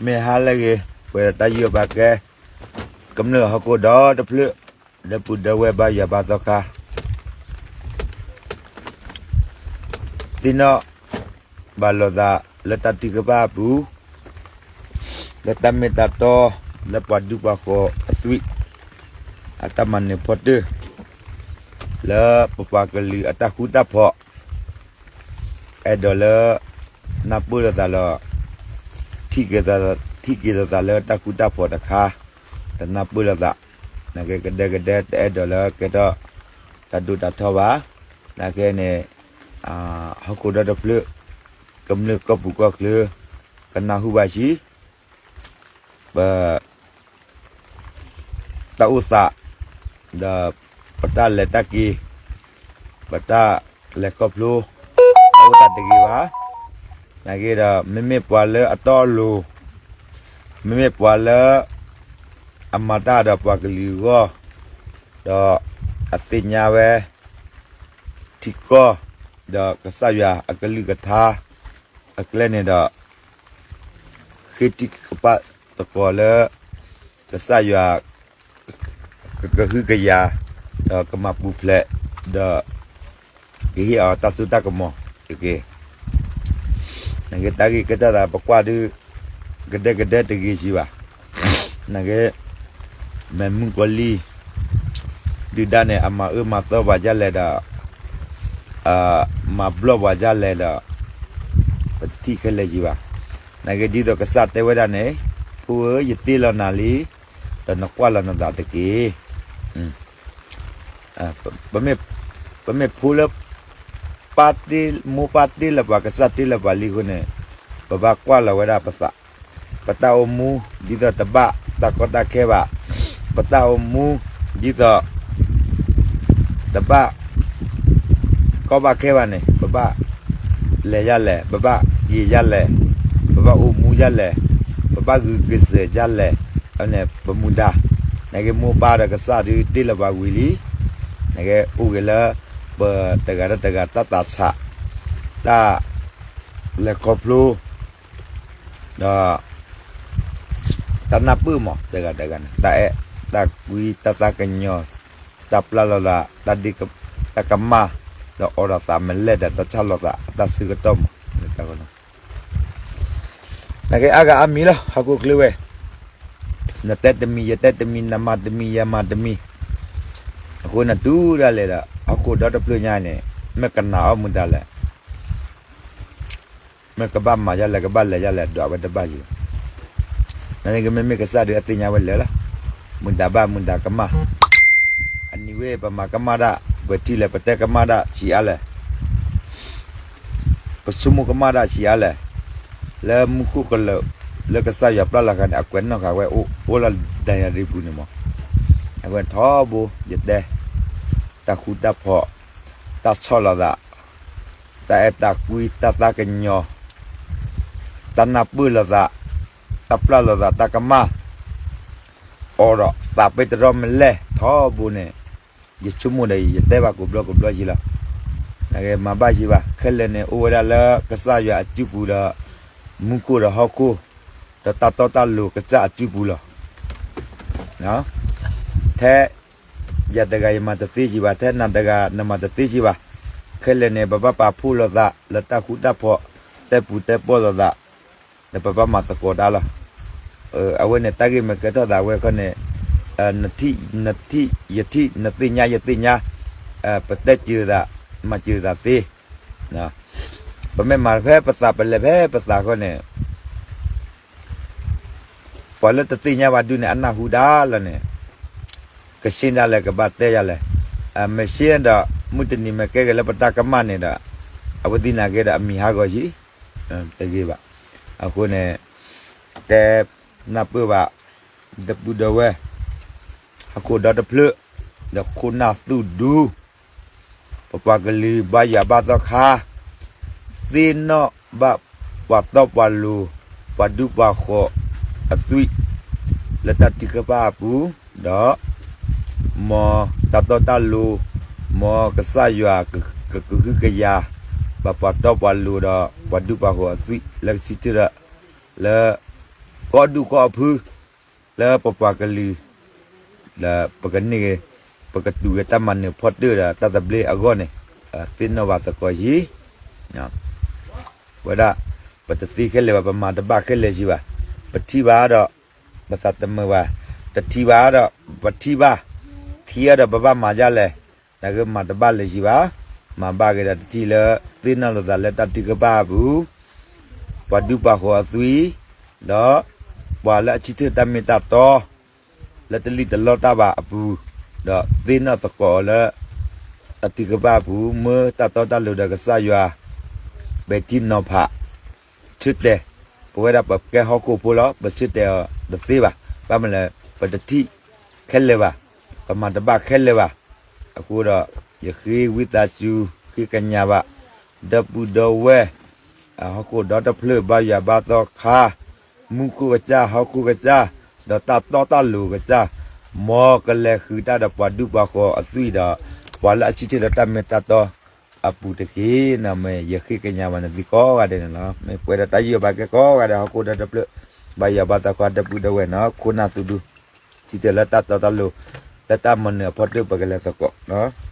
မ့ၢ်ဟါလၢအဂ့ၤ ပှဲၤဒီးတၢ်ယူးယီၣ်ပာ်ကဲ ကမျၢၢ်ဟီၣ်ခိၣ်ဒီတဖျၢၣ် ဒီပုၢ်ဒီဝဲၢ်ဘါယွၤဘါသီခါ သ့ၣ်နီၣ်ဘၣ်လိာ်သးလၢတၢ်ထုကဖၣ်အပူၤ လၢတၢ်မ့ၢ်တၢ်တီ လၢပှၤဒူပှၤဃိးအသွံၣ် အတၢ်မၤနၢၤဖီတၢၢ် လၢပပှၤကလုာ်အတၢ်ဃူတၢ်ဖိး အဲၣ်ဒိးလၢ နၢ်ပၢၢ်လိာ်သးလီၤ ထံၣ်က့ၤလိာ်သးလၢတၢ်ဃူတၢ်ဖိးတခါ တနၢ်ပၢၢ်လိာ်သး နကဲကဒဲကဒဲတအဲၣ်ဒိးလၢကဲထီၣ် တၢ်ဒိၣ်တၢ်ထီဘၣ် နကဲန့ၣ် ဟီၣ်ခိၣ်ဒီတဖျၢၣ် ကမျၢၢ်ကီၢ်ပူၤကီၢ်ချၢ ကနၢ်ဟူဘၣ်ဆံ ပ တၢ်အိၣ်သး ဒီးပတၢ်လဲၤတၢ်က့ၤ ပတၢ်လဲၤခီဖျိ တၢ်အိၣ်သးတဂ့ၤဘၣ်. နာ်က့ဒီး မ့မ့ၢ်ပှၤလၢအတီအလိၤ မ့မ့ၢ်ပှၤလၢ အမၤတၢ်ဒီးပှၤကလုာ်အဂီၢ် ဒီးအသ့ၣ်ညါဝဲ ထံကီၢ် ဒီးကစၢ်ယွၤအကလုၢ်ကထါ အကျဲန့ၣ်ဒီး ဃ့ထံကပာ်သကိးလၢ ကစၢ်ယွၤ ကကဟုကယာ် ဒီးကမၤပူၤဖျဲး ဒီး ကဟ့ၣ်အီၤတၢ်စိတၢ်ကမီၤတက့ၢ်. နကဲတၢ်ဂ့ၢ်ကဲထီၣ်သးပကွၢ်ဒုး ကဒဲကဒဲတဂ့ၤဆံဘၣ်. နကဲ မဲာ်မုၢ်ကီၤလံၢ် ဒုၣ်ဒါန့ၣ် အမၤအၢမၤသီပှၤဒ်လဲၣ်ဒီး မၤဘျီၣ်ပှၤဒ်လဲၣ်ဒီး ပတထံၣ်ခဲလၢာ်ယံၤဘၣ်. နကဲဒ်သိးကစၢ်တဲဝဲဒၣ်န့ၣ် ဖိဧၢ ယတ့လီၤနၤလံ ဒီးနကွၢ်လီၤနသးတက့ၢ်. ပမ့ၢ်ဖိလၢ ပၢ်တ့ မိၢ်ပၢ်တ့လီၤပှၤ ကစၢ်တ့လီၤပှၤလံအဃိန့ၣ် ပဘၣ်ကွၢ်လီၤဝဲဒၣ်ပသး ပတၢ်အိၣ်မူ ဒ်သိးတဘၣ်တၢ်ကီတၢ်ခဲဘၣ်, ပတၢ်အိၣ်မူ ဒ်သိး တဘၣ် ကီဘၣ်ခဲဘၣ်န့ၣ် ပဘၣ် လဲၤဒ်လဲၣ်, ပဘၣ်က့ၤဒ်လဲၣ်, ပဘၣ်အိၣ်မူဒ်လဲၣ်, ပဘၣ်ဂုာ်ကစၢ်ဒ်လဲၣ်, အန့ၣ်ပမူဒါ, နကဲမိၢ်ပၢ်ဒီးကစၢ်ဒုးတ့လီၤပှၤဝံၤလံ, နကဲအိၣ်ဂ့ၤလၢ ပတဂၤဒီးတဂၤတၢ်သးဆး, တၢ် လဲၤခီဖျိ ဒီး တၢ်နၢ်ပၢၢ်မး တဂၤတဂၤန့ၣ် တၢ်အဲၣ် တၢ်ကွံ တၢ်သးကညီၤ တၢ်ပျၢ်လိာ်သး တၢ်ကမၣ် ဒီးအိၣ်ဒီးသးမလဲၣ်ဒီးတၢ်ဆၣ်လိာ်သး အတၢ်ဆၢကတီၢ်မး နကဲအါဂၤအါမံၤလီၤ ဟီၣ်ခိၣ်ချၢဝဲ, နတဲတမံၤ ယတဲတမံၤ နမၤတမံၤ ယမၤတမံၤ, အဃိနတူၢ်ဒၣ်လဲာ်ဒီး ဟီၣ်ခိၣ်ဒီတဖျၢၣ်ညါန့ၣ် မ့ၢ်ကနာ်အီၣ်မူဒါလဲၣ် မ့ၢ်ကဘၣ်မၤဒ်လဲၣ် ကဘၣ်လဲၤဒ်လဲၣ် ဒွးဝဲတဘၣ်ယံၤ, နကမ့မ့ၢ်ကစၢ်ဒုးအသ့ၣ်ညါဝဲလၢာ်လီၤ, မူဒါဘၣ်မူဒါကမၣ်, အနံၤဝဲပမၤကမၣ်ဒၣ် ပထံၣ်လဲၣ် ပတဲကမၣ်ဒၣ်ဆံးအါလဲၣ်, ပဆိကမိၣ်ကမၣ်ဒၣ်ဆံးအါလဲၣ်, လၢမူခိၣ်ကလၢာ် လၢကစၢ်ယွၤပျၢ်လီၤဃာ်န့ၣ် အကွဲးနီၣ်ဃာ်ဝဲအိၣ်လီၤဒၣ်ယၤရံပူၤန့ၣ်မး, အဝဲထီဘိ ယတဲ တၢ်ဃူတၢ်ဖိး, တၢ်ဆီၣ်လီၤသး, တၢ်အဲၣ်တၢ်ကွံ တၢ်သးကညီၤ, တၢ်နၢ်ပၢၢ်လိာ်သး, တၢ်ပျၢ်လိာ်သး တၢ်ကမၣ်, အိၣ်ဒီးသးပ့ၤတရီမလဲၣ် ထီဘိန့ၣ်, ယဆိကမိၣ်ဒီး ယတဲဘၣ်ကိးဘျီကိးဘျီယံၤလီၤ. မၤဘၣ်ယံၤဘၣ် ခဲလၢာ်န့ၣ် အိၣ်ဝဲဒၣ်လၢကစၢ်ယွၤအစုပူၤဒီး မူခိၣ်ဒီးဟီၣ်ခိၣ်, ဒီးတၢ်တီတၢ်လိၤကစၢ်အစုပူၤလီၤ. ထဲ ယၤတဂၤယမၤတသ့စံးဘၣ် ထဲနၤတဂၤနမၤတသ့စံးဘၣ်, ခဲလၢာ်န့ၣ် ပဘၣ်ပာ်ဖှိၣ်လိာ်သး လၢတၢ်ဃူတၢ်ဖိး တဲပူၤတဲပီၢ်လိာ်သး, ဒီးပဘၣ်မၤသကိးတၢ်လီၤ. အဝဲန့ၣ်တၢ်ဂ့ၢ်မ့ၢ်ကဲထီၣ်သးဝဲခီန့ၣ်, နထံၣ် နထံၣ် ယထံၣ် နသ့ၣ်ညါ ယသ့ၣ်ညါ, ပတဲစၢၤသး မၤစၢၤသးသ့, ပမ့ၢ်မၤဖဲပသး ပလဲၤဖဲပသးခီန့ၣ် ပှၤလၢတသ့ၣ်ညါဘၣ်ဒုးန့ၣ် အနၢ်ဟူဒၣ်လီၤန့ၣ်, ကဆ့ဒၣ်လဲာ်ကဘၣ်တဲယၤလဲၣ်, မ့ၢ်ဆ့ဒီး မုၢ်တနံၤမ့ၢ်ကဲက့ၤလၢပတၢ်ကမၣ်န့ၣ်ဒီး, အဝဲသ့ၣ်နာ်က့ဒီးအမံၤဟးဂီၤယံၤ, တဂ့ၤဘၣ်. အဃိန့ၣ်, တဲနၢ်ပၢၢ်ဘၣ်, ဒီပုၢ်ဒီဝဲၢ်, ဟီၣ်ခိၣ်ဒီတဖျၢၣ်, ဒီးခိၣ်နၢ်သူၣ်ဒူ ပပှၤကလုာ်ဘါယွၤဘါသီခါ, သ့ၣ်နီၣ်ဘၣ်ပှၤတီပှၤလိၤ, ပှၤဒူပှၤဃိးအသွံၣ်, လၢတၢ်ထုကဖၣ်အပူၤ, ဒီး မ်တၢ်တီတၢ်လိၤ, မ်ကစၢ်ယွၤကကဟုကယာ်, ဘၣ်ပှၤတီပှၤလိၤဒီး ပှၤဒူပှၤဃိးအသွံၣ် လၢကဆံထၢၣ်ဒီး လၢ ကိးဒူၣ်ကိးအဖု လၢပပှၤကလုာ် ဒီးပကန့ၢ်ဂ့ၤ ပကတူၢ်ဂ့ၤတၢ်မၤနၢၤဖီတၢၣ်ဒီးတၢ်သဘျ့အဂီၢ်န့ၣ် သ့ၣ်နီၣ်ဘၣ်သကိးယံၤ ဝဲဒၣ် ပတသ့ခဲလၢာ်ဘၣ်, ပမၤတဘၣ်ခဲလၢာ်ယံၤဘၣ်. ပထံၣ်ဘၣ်ဒီး ပသးတမုာ်ဘၣ်, တထံၣ်ဘၣ်ဒီး ပထံၣ်ဘၣ်, ထံၣ်ဒီးပဘၣ်မၤဒ်လဲၣ်, နကမၤတဘၣ်လၢၤယံၤဘၣ်. မၤဘၣ်က့ၤဒီးတထံၣ်လၢ သ့ၣ်နီၣ်လိာ်သးလၢတၢ်ထုကဖၣ်အပူၤ, ပှၤဒူပှၤဃိၤအသွံၣ်, ဒီး ပှၤလၢအဆၢထၢၣ်တၢ်မ့ၢ်တၢ်တီ လၢတလံၣ်တလီတၢ်ဘၣ်အပူၤ, ဒီးသ့ၣ်နီၣ်သကိးအီၤလၢ တၢ်ထုကဖၣ်အပူၤ မၢတၢ်တီတၢ်လိၤဒီးကစၢ်ယွၤ ပဲာ်ထံနီၤဖး ဆၢတဲာ်, ပဝဲဒၣ်ပကဲဟီၣ်ခိၣ်ဖိလီၤ, ပဆၢတဲာ်အီၤတသ့ဘၣ်. ဘၣ်မနုၤလဲၣ်, ပတထံၣ်ခဲလၢာ်ဘၣ်, ပမၤတဘၣ်ခဲလၢာ်ဘၣ်. အဃိဒီး ယဃ့ဝံသးစူၤ ဃ့ကညးဘၣ် ဒီပုၢ်ဒီဝဲၢ် ဟီၣ်ခိၣ်ဒီတဖျၢၣ် ဘါယွၤဘါသီခါ, မူခိၣ်ကစၢ် ဟီၣ်ခိၣ်ကစၢ်, ဒီးတၢ်တီတၢ်လိၤကစၢ်, မ်ကလဲၤဃုာ်တၢ်ဒီးပှၤဒူပှၤဃိၤအသွံၣ်ဒီး ပှၤလၢအဆၢထၢၣ်လၢတၢ်မ့ၢ်တၢ်တီအပူၤတက့ၢ်. မ့ၢ်ယဃ့ကညးဘၣ်နသုကိးဂၤဒဲးန့ၣ်လီၤ. မ့ၢ်ပှဲၤဒီးတၢ်ယံာ်ဘၣ်ကဲကိးဂၤဒဲး ဟီၣ်ခိၣ်ဒီတဖျၢၣ် ဘါယွၤဘါသီခါ ဒီပုၢ်ဒီဝဲၢ်န့ၣ် ခိၣ်နၢ်သုဒူ ဆၢတဲာ်လၢတၢ်တီတၢ်လိၤ လၢတၢ်မၤနၢၤအဖီတၢၣ် ပကလဲၤသကိး